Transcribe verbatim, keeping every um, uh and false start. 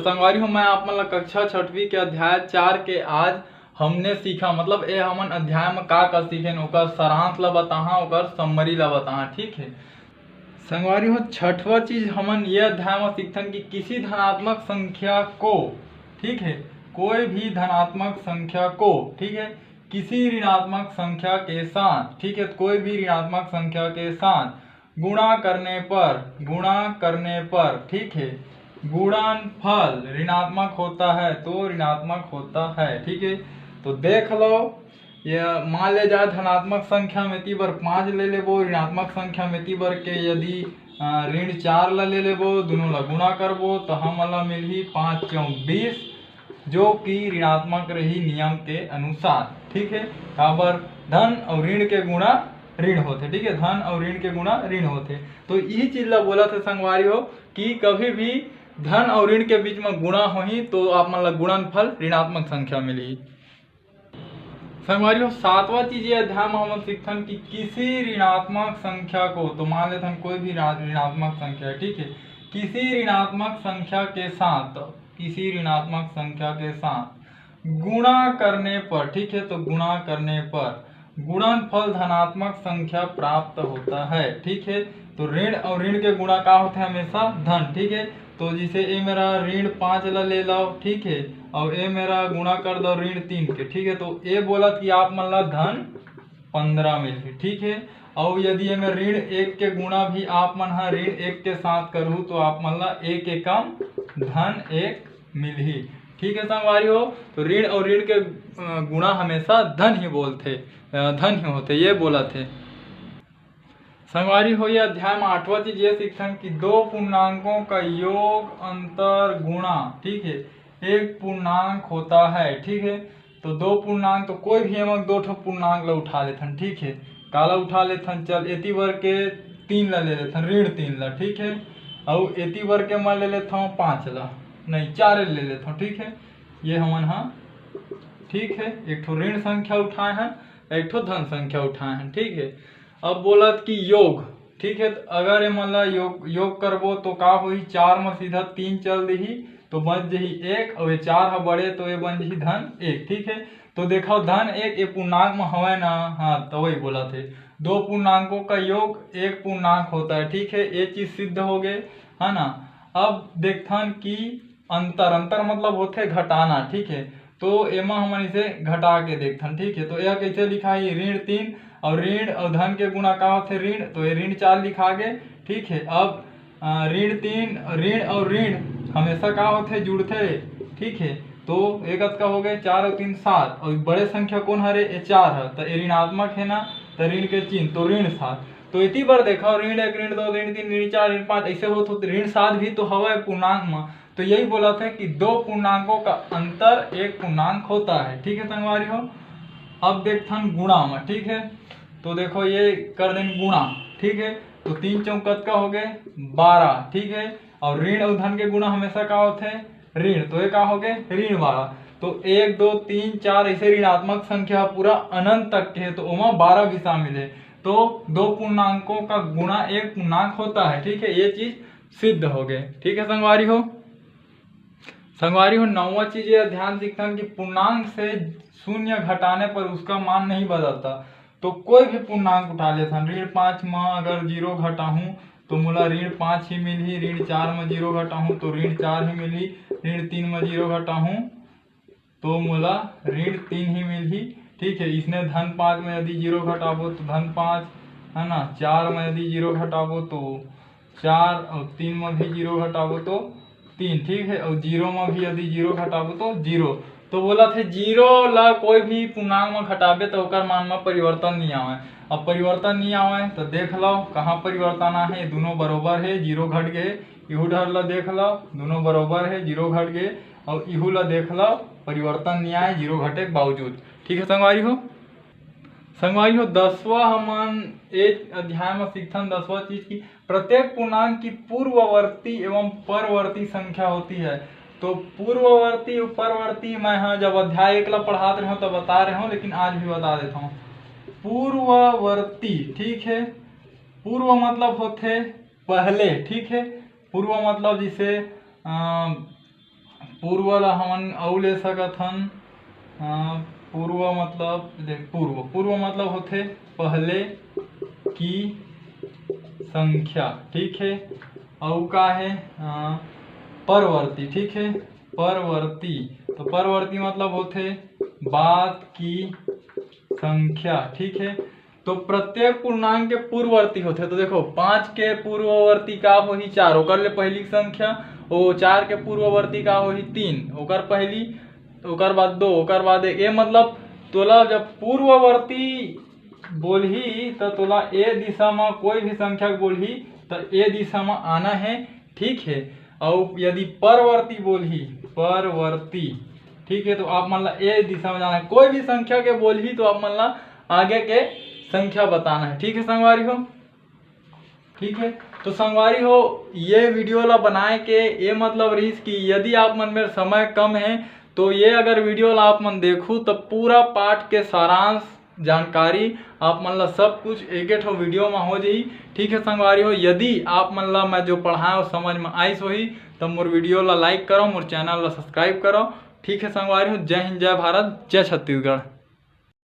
संगवारी हो, मैं आप मन ला कक्षा छठवीं के अध्याय चार के आज हमने सीखा, मतलब ए हमन अध्याय में का का सीखेन, ओकर सारांश ला बताहा, ओकर summary ला बताहा, ठीक है। संगवारी हो, छठवा चीज हमन ये अध्याय में सीखथन कि किसी धनात्मक संख्या को, ठीक है, कोई भी धनात्मक संख्या को, ठीक है, किसी ऋणात्मक संख्या के साथ, ठीक है, कोई भी ऋणात्मक संख्या के साथ गुणा करने पर, गुणा करने पर, ठीक है, गुणनफल ऋणात्मक होता है, तो ऋणात्मक होता है, ठीक है। तो देख लो, ये मान ले जाए धनात्मक संख्या में ती बर पाँच ले लेबो, ऋणात्मक संख्या में ती बर के यदि अ, ऋण चार ला ले लेबो, दोनों ला गुणा करबो, तो हमन ला मिलही पाँच चौक बीस, जो कि ऋणात्मक रही नियम के अनुसार, ठीक है। काबर धन और ऋण के गुणा ऋण होथे, ठीक है, धन और ऋण के गुणा ऋण होथे। तो यही चीज ला बोलथे संगवारी हो कि कभी भी धन और ऋण के बीच में गुणा होही तो आप मन ला गुणनफल ऋणात्मक संख्या मिलही। संगवारी हो, सातवां चीज ये अध्याय में हमन सीखथन कि किसी ऋणात्मक संख्या को, तो मान लेथन कोई भी ऋणा-, ऋणात्मक संख्या है, ठीक है, किसी ऋणात्मक संख्या के साथ, किसी ऋणात्मक संख्या के साथ गुणा करने पर, ठीक है, तो गुणा करने पर गुणनफल धनात्मक संख्या प्राप्त होता है, ठीक है। तो ऋण और ऋण के गुणा का होथे? हमेशा धन, ठीक है। तो जैसे ए मेरा ऋण पाँच ला ले लो, ठीक है, और ए मेरा गुणा कर दो ऋण तीन के, ठीक है। तो ए बोलत कि आप मन ला धन पंद्रह मिलही, ठीक है। और यदि ए में ऋण एक के गुणा भी आप मन हा ऋण एक के साथ करहू तो आप मन ला एक एकम धन एक मिलही, ठीक है संगवारी हो। तो ऋण और ऋण के अ, गुणा हमेशा धन ही बोलथे, अ, धन ही होथे, ये बोलत हे। संगवारी हो, ये अध्याय में आठवां चीज ये सीखथन कि दो पूर्णांकों का योग, अंतर, गुणा, ठीक है, एक पूर्णांक होता है, ठीक है। तो दो पूर्णांक, तो कोई भी एमा दो ठो पूर्णांक ला उठा लेथन, ठीक है। काला उठा लेथन? चल, एती बर के तीन ला ले लेथन, ऋण तीन ला, ठीक है। अउ एती बर के मैं ले लेथव पाँच ला, नहीं, चार ले लेथव, ठीक है। ये हमन हा, ठीक है, एक ठो ऋण संख्या उठाए हन, एक ठो धन संख्या उठाए हन, ठीक है। अब बोलत कि योग, ठीक है, अगर एमन ला योग, योग करबो तो का होही? चार में सीधा तीन चल दिही, तो बच जही एक, और ये चार ह बड़े, तो ये बन जही धन एक, ठीक है। तो देखो, धन एक ये पूर्णांक में हवय ना, हाँ, तो वही बोलत हे, दो पूर्णांकों का योग एक पूर्णांक होता है, ठीक है, ये चीज सिद्ध हो गए, है ना। अब देखथन कि अंतर, अंतर मतलब होथे घटाना, ठीक है। तो एमा हमन इसे घटा के देखथन, ठीक है। तो यह कैसे लिखा है? ऋण तीन और ऋण और धन के गुणा का होथे? ऋण। तो ये ऋण चार लिखा गे, ठीक है। अब अ, ऋण तीन, ऋण और ऋण हमेशा का होथे? जुड़थे, ठीक है। तो ये कतका हो गए? चार और तीन सात, और बड़े संख्या कौन हरे? ये चार है, तो ये ऋणात्मक है ना, तो ऋण के चिन्ह, तो ऋण सात। तो इति बर देखो, ऋण एक, ऋण दो, ऋण तीन, ऋण चार, ऋण पाँच, ऐसे होत होत ऋण सात भी तो हवय पूर्णांक में। तो यही बोलत हे कि दो पूर्णांकों का अंतर एक पूर्णांक होता है, ठीक है संगवारी हो। अब देखथन गुणा में, ठीक है, तो देखो ये कर देन गुणा, ठीक है, तो तीन चौक कतका हो गए? बारह, ठीक है। और ऋण और धन के गुणा हमेशा का होथे? ऋण। तो ये का हो गए? ऋण बारह। तो एक, दो, तीन, चार ऐसे ऋणात्मक संख्या पूरा अनंत तक के है, तो ओमा बारह भी शामिल है। तो दो पूर्णांकों का गुणा एक पूर्णांक होता है, ठीक है, ये चीज सिद्ध हो गए, ठीक है संगवारी हो। संगवारी हो, नौवां चीज ये ध्यान सीखथन कि पूर्णांक से शून्य घटाने पर उसका मान नहीं बदलता। तो कोई भी पूर्णांक उठा लेथन, ऋण पाँच म अगर जीरो घटाहूँ तो मोला ऋण पाँच ही मिलही, ऋण चार म जीरो घटाहूँ तो ऋण चार ही मिलही, ऋण तीन म जीरो घटाहूँ तो मोला ऋण तीन ही मिलही, ठीक है। इसने धन पाँच में यदि जीरो घटाबो तो धन पाँच, है ना, चार में यदि जीरो घटाबो तो चार, और तीन में भी जीरो घटाबो तो तीन, ठीक है, और जीरो में भी यदि जीरो घटाबो तो जीरो। तो बोलत हे जीरो ला कोई भी पूर्णांक में घटाबे तो ओकर मान में परिवर्तन नहीं आवे। अब परिवर्तन नहीं आवे तो देख लो कहाँ परिवर्तन आहे, दोनों बरोबर है, जीरो घट गए, इहू डहर ला देख लो, दोनों बरोबर है, जीरो घट गए, और इहू ला देख लो, परिवर्तन नहीं आए जीरो घटे के बावजूद, ठीक है संगवारी हो। संगवारी हो, दसवां हमन एक अध्याय में सीखथन, दसवां चीज की प्रत्येक पूर्णांक की पूर्ववर्ती एवं परवर्ती संख्या होती है। तो पूर्ववर्ती और परवर्ती मैं हाँ जब अध्याय एक ला पढ़ात रहे हूँ तो बता रहे हूँ, लेकिन आज भी बता देता हूँ। पूर्ववर्ती, ठीक है, पूर्व मतलब होथे पहले, ठीक है, पूर्व मतलब जैसे अ, पूर्व ला हमन अउ ले सकत हन। अ, पूर्व मतलब, देख, पूर्व, पूर्व मतलब होथे पहले की संख्या, ठीक है। अउ का है? अ, परवर्ती, ठीक है, परवर्ती। तो परवर्ती मतलब होथे बाद की संख्या, ठीक है। तो प्रत्येक पूर्णांक के पूर्ववर्ती होथे। तो देखो, पाँच के पूर्ववर्ती का होही? चार, ओकर ले पहली संख्या। ओ चार के पूर्ववर्ती का होही? तीन, ओकर पहली, ओकर बाद दो, ओकर बाद एक। ये मतलब तोला जब पूर्ववर्ती बोलही, त तोला ए दिशा म कोई भी संख्या के बोलही, त ए दिशा म आना है, ठीक है। अउ यदि परवर्ती बोलही, परवर्ती, ठीक है, तो आप मन ला ए दिशा में जाना है। कोई भी संख्या के बोलही तो आप मन ला आगे के संख्या बताना है, ठीक है संगवारी हो। ठीक है, तो संगवारी हो, ये वीडियो ला बनाए के ये मतलब रहिस कि यदि आप मन में समय कम है, तो ये अगर वीडियो ला आप मन देखू, तो पूरा पाठ के सारांश, जानकारी आप मन ला सब कुछ एके ठो वीडियो में हो जाही। ठीक है संगवारी हो, यदि आप मन ला मैं जो पढ़ाए वो समझ में आइस होही, तो मोर वीडियो ला लाइक करो, मोर चैनल ला सब्सक्राइब करो। ठीक है संगवारी हो, जय हिंद, जय भारत, जय छत्तीसगढ़।